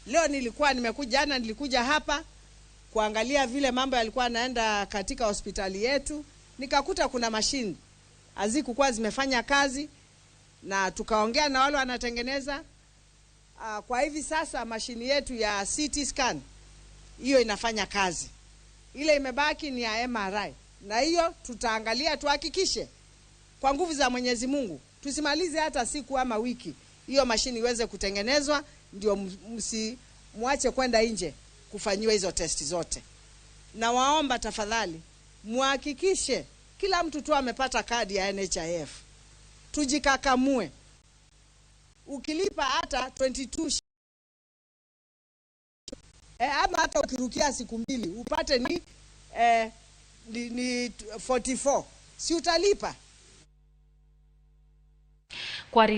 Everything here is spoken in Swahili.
Leo nilikuwa nimekuja, jana nilikuja hapa kuangalia vile mambo yalikuwa yanaenda katika hospitali yetu, nikakuta kuna mashini hazikukuwa zimefanya kazi, na tukaongea na wale wanatengeneza. Kwa hivi sasa mashini yetu ya CT scan hiyo inafanya kazi, ile imebaki ni ya MRI, na hiyo tutaangalia tuhakikishe kwa nguvu za Mwenyezi Mungu tusimalize hata siku ama wiki, hiyo mashini iweze kutengenezwa, ndio msimwache kwenda nje kufanyiwa hizo testi zote. Na waomba tafadhali muhakikishe kila mtu tu amepata kadi ya NHIF, tujikakamue. Ukilipa hata 22 ama hata ukirukia siku mbili upate ni 44, si utalipa? Kwa